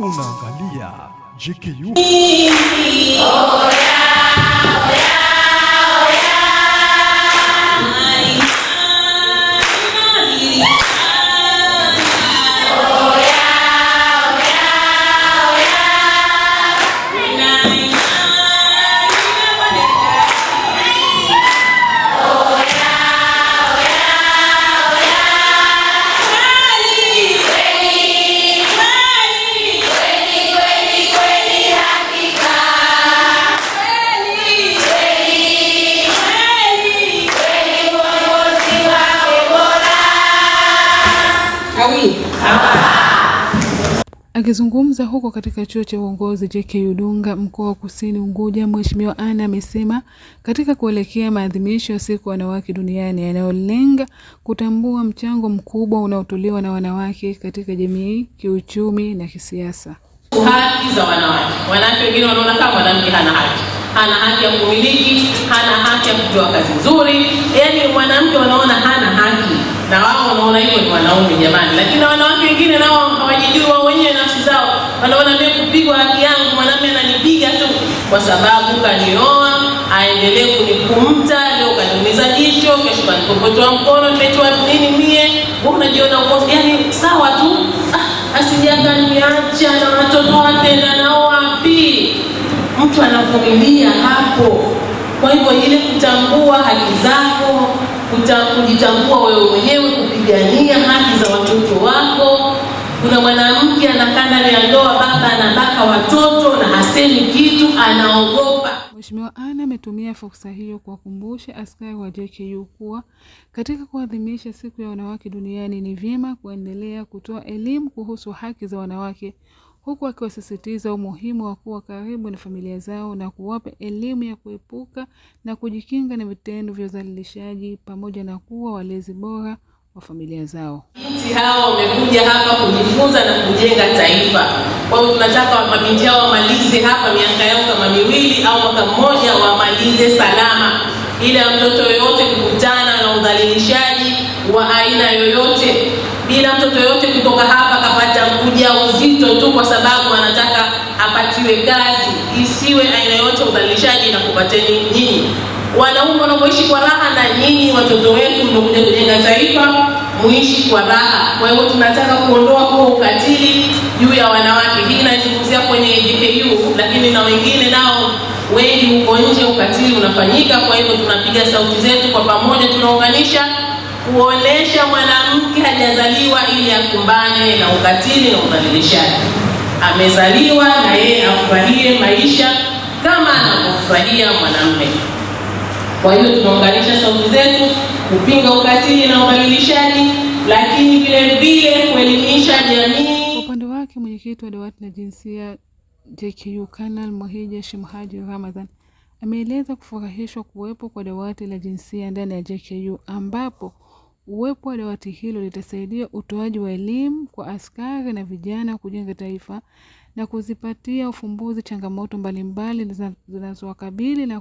Unaangalia JKU. Akizungumza huko katika chuo cha uongozi JKU Dunga mkoa wa Kusini Unguja, Mheshimiwa Anna amesema katika kuelekea maadhimisho ya siku ya wanawake duniani yanayolenga kutambua mchango mkubwa unaotolewa na wanawake katika jamii, kiuchumi na kisiasa. Haki za wanawake. Wanawake wengine wanaona kama mwanamke hana haki, hana haki ya kumiliki, hana haki ya kutoa kazi nzuri, yaani mwanamke wanaona hana haki, na wao wanaona hivyo ni wanaume jamani. Lakini wanawake wengine nao hawajijui wao wenyewe nafsi zao, wanaona mimi kupigwa haki yangu, mwanamume ananipiga tu kwa sababu kanioa, aendelee kunikumta, leo kaniumiza jicho, kesho kanikokotoa mkono, nimetoa nini mie, wewe unajiona uko yani sawa tu. Ah, asijakaniacha na watoto wapenda nao wapi? Mtu anavumilia hapo. Kwa hivyo ile kutambua haki zako, kujitambua wewe mwenyewe, kupigania haki za watoto wako. Kuna mwanamke anakaa ndani ya ndoa, baba anabaka watoto na hasemi kitu, anaogopa. Mheshimiwa Anna ametumia fursa hiyo kuwakumbusha askari wa JKU kuwa katika kuadhimisha siku ya wanawake duniani ni vyema kuendelea kutoa elimu kuhusu haki za wanawake, huku akiwasisitiza umuhimu wa kuwa karibu na familia zao na kuwapa elimu ya kuepuka na kujikinga na vitendo vya udhalilishaji pamoja na kuwa walezi bora wa familia zao. Binti hawa wamekuja hapa kujifunza na kujenga taifa. Kwa hiyo tunataka mabinti hao wamalize hapa miaka yao kama miwili au mwaka mmoja, wamalize salama, bila mtoto yoyote kukutana na udhalilishaji wa aina yoyote, bila mtoto yoyote kutoka hapa kapata ujauzito tu kwa sababu anataka apatiwe kazi. Isiwe aina yoyote udhalilishaji na kupateni nyinyi wanaume wanaoishi kwa raha, na nyinyi watoto wetu mnakuja kujenga taifa, muishi kwa raha. Kwa hiyo tunataka kuondoa huo ukatili juu ya wanawake. Hii naizungumzia kwenye JKU, lakini na wengine nao wengi huko nje ukatili unafanyika. Kwa hivyo tunapiga sauti zetu kwa pamoja, tunaunganisha kuonesha mwanamke hajazaliwa ili akumbane na ukatili na udhalilishaji. Amezaliwa na yeye afurahie maisha kama anavyofurahia mwanamume. Kwa hiyo tunaunganisha sauti zetu kupinga ukatili na udhalilishaji, lakini vile vile kuelimisha jamii. Kwa upande wake mwenyekiti wa dawati la jinsia JKU Kanali Mohija Shimhaji Ramadhan ameeleza kufurahishwa kuwepo kwa dawati la jinsia ndani ya JKU ambapo uwepo wa dawati hilo litasaidia utoaji wa elimu kwa askari na vijana kujenga taifa na kuzipatia ufumbuzi changamoto mbalimbali zinazowakabili na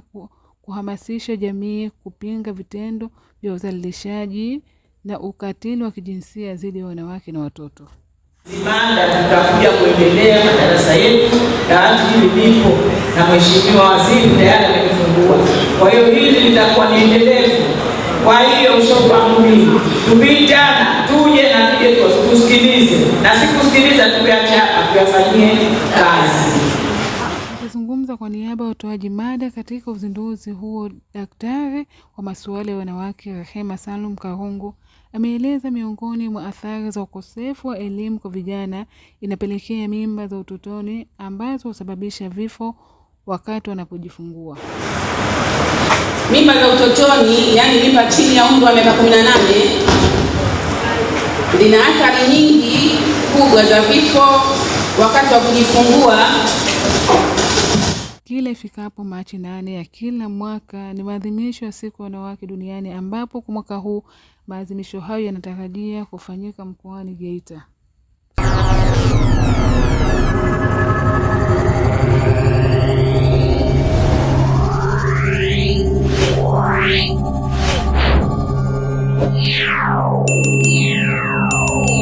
kuhamasisha jamii kupinga vitendo vya udhalilishaji na ukatili wa kijinsia dhidi ya wanawake na watoto. Mada tutakuja kuendelea madarasa yetu, dawati hili lipo na Mheshimiwa Waziri tayari amelifungua. Kwa hiyo hili litakuwa ni endelevu. Kwa hiyo ushauri wangu mimi, tupitana tuje na tuje tusikilize, na si kusikiliza tuache hapa, tuyafanyie kazi. Akizungumza kwa niaba ya utoaji mada katika uzinduzi huo, daktari wa masuala ya wanawake Rehema Salum Karungu ameeleza miongoni mwa athari za ukosefu wa elimu kwa vijana inapelekea mimba za utotoni ambazo husababisha vifo wakati wanapojifungua. Mimba za utotoni, yaani mimba chini ya umri wa miaka 18, lina athari nyingi kubwa za vifo wakati wa kujifungua. Kila ifikapo Machi 8 ya kila mwaka ni maadhimisho ya siku ya wanawake duniani ambapo kwa mwaka huu maadhimisho hayo yanatarajia kufanyika mkoani Geita.